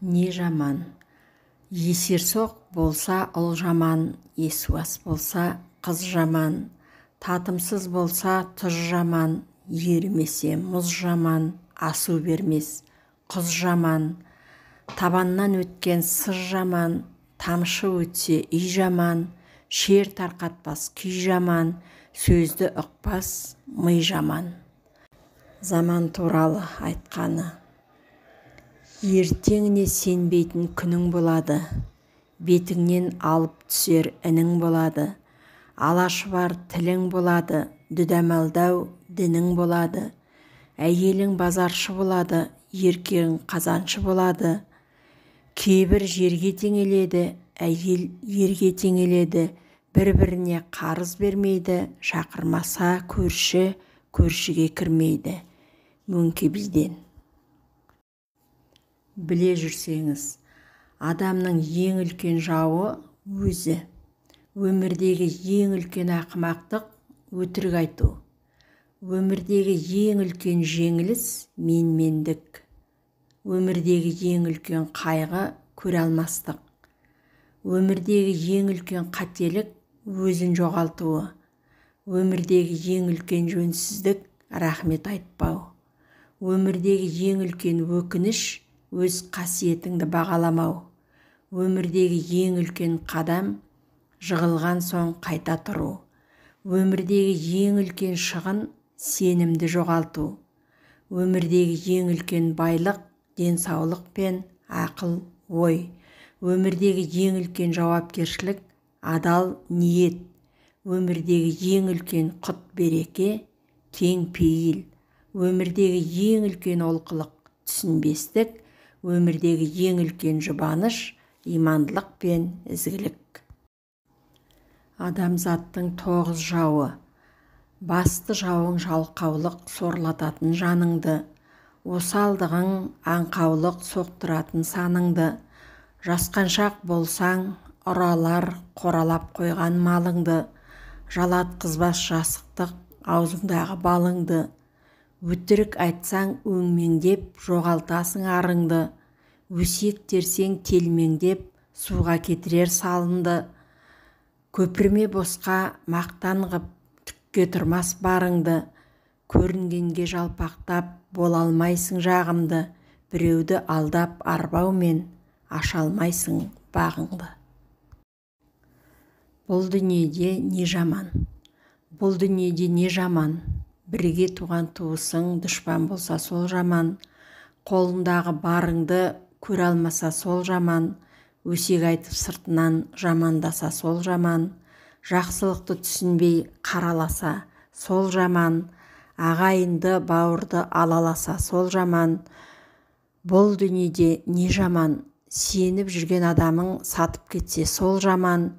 Не жаман? Есерсоқ болса ұл жаман, есуас болса қыз жаман, татымсыз болса тұз жаман, ерімесе мұз жаман, асу бермес құз жаман, табаннан өткен сыз жаман, тамшы өтсе үй жаман, шер тарқатпас күй жаман, сөзді ұқпас ми жаман. Заман туралы айтқаны. Ертеңіне сенбейтін күнің болады, бетіңнен алып түсер інің болады, алашыбар тілің болады, дүдәмалдау дінің болады, әйелің базаршы болады, еркегің қазаншы болады, кейбір жерге теңеледі, әйел ерге теңеледі, бір-біріне қарыз бермейді, шақырмаса көрші көршіге кірмейді. Мөңке биден. Біле жүрсеңіз, адамның ең үлкен жауы өзі. Өмірдегі ең үлкен ақымақтық өтірік айту. Өмірдегі ең үлкен жеңіліс менмендік. Өмірдегі ең үлкен қайғы көре алмастық. Өмірдегі ең үлкен қателік өзін жоғалтуы. Өмірдегі ең үлкен жөнсіздік рахмет айтпау. Өмірдегі ең үлкен өкініш өз қасиетіңді бағаламау. Өмірдегі ең үлкен қадам жығылған соң қайта тұру. Өмірдегі ең үлкен шығын сенімді жоғалту. Өмірдегі ең үлкен байлық денсаулық пен ақыл ой. Өмірдегі ең үлкен жауапкершілік адал ниет. Өмірдегі ең үлкен құт береке кең пейіл. Өмірдегі ең үлкен олқылық түсінбестік. Өмірдегі ең үлкен жұбаныш имандылық пен ізгілік. Адамзаттың 9 жауы. Басты жауың жалқаулық, сорлататын жаныңды. Осалдығың аңқаулық, соқтыратын саныңды. Жасқаншақ болсаң, ұралар қоралап қойған малыңды. Жалатқызбас жасықтық аузыңдағы балыңды. Өтірік айтсаң өңмеңдеп, жоғалтасың арыңды. Өсек терсең телмеңдеп, суға кетірер салынды. Көпірме босқа мақтан ғып, түкке тұрмас барыңды. Көрінгенге жалпақтап, бола алмайсың жағымды. Біреуді алдап арбаумен, аша алмайсың бағыңды. Бұл дүниеде не жаман? Бұл дүниеде не жаман? Бірге туған туысың дұшпан болса сол жаман, қолындағы барыңды көре алмаса сол жаман, өсек айтып сыртынан жамандаса сол жаман, жақсылықты түсінбей қараласа сол жаман, ағайынды бауырды алаласа сол жаман. Бұл дүниеде не жаман? Сеніп жүрген адамың сатып кетсе сол жаман,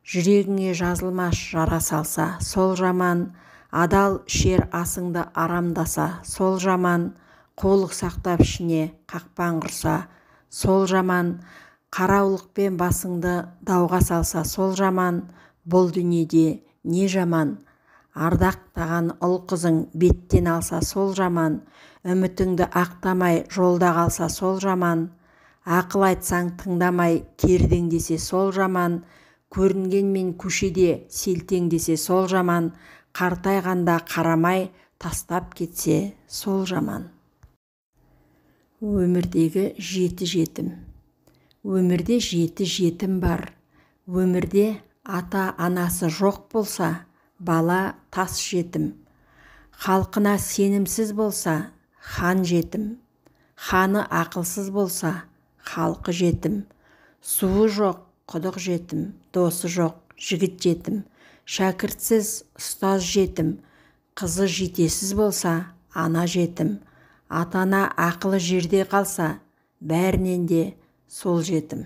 жүрегіңе жазылмас жара салса сол жаман, адал ішер асыңды арамдаса сол жаман, қулық сақтап ішіне қақпан құрса сол жаман, қараулықпен басыңды дауға салса сол жаман. Бұл дүниеде не жаман? Ардақтаған ұл қызың беттен алса сол жаман, үмітіңді ақтамай жолда қалса сол жаман, ақыл айтсаң тыңдамай кердеңдесе сол жаман, көрінгенмен көшеде селтеңдесе сол жаман, қартайғанда қарамай тастап кетсе сол жаман. Өмірдегі 7 жетім. Өмірде 7 жетім бар. Өмірде ата-анасы жоқ болса, бала тас жетім. Халқына сенімсіз болса, хан жетім. Ханы ақылсыз болса, халқы жетім. Суы жоқ, құдық жетім, досы жоқ, жігіт жетім. Шәкіртсіз ұстаз жетім, қызы жетесіз болса, ана жетім. Ата-ана ақылы жерде қалса, бәрінен де сол жетім.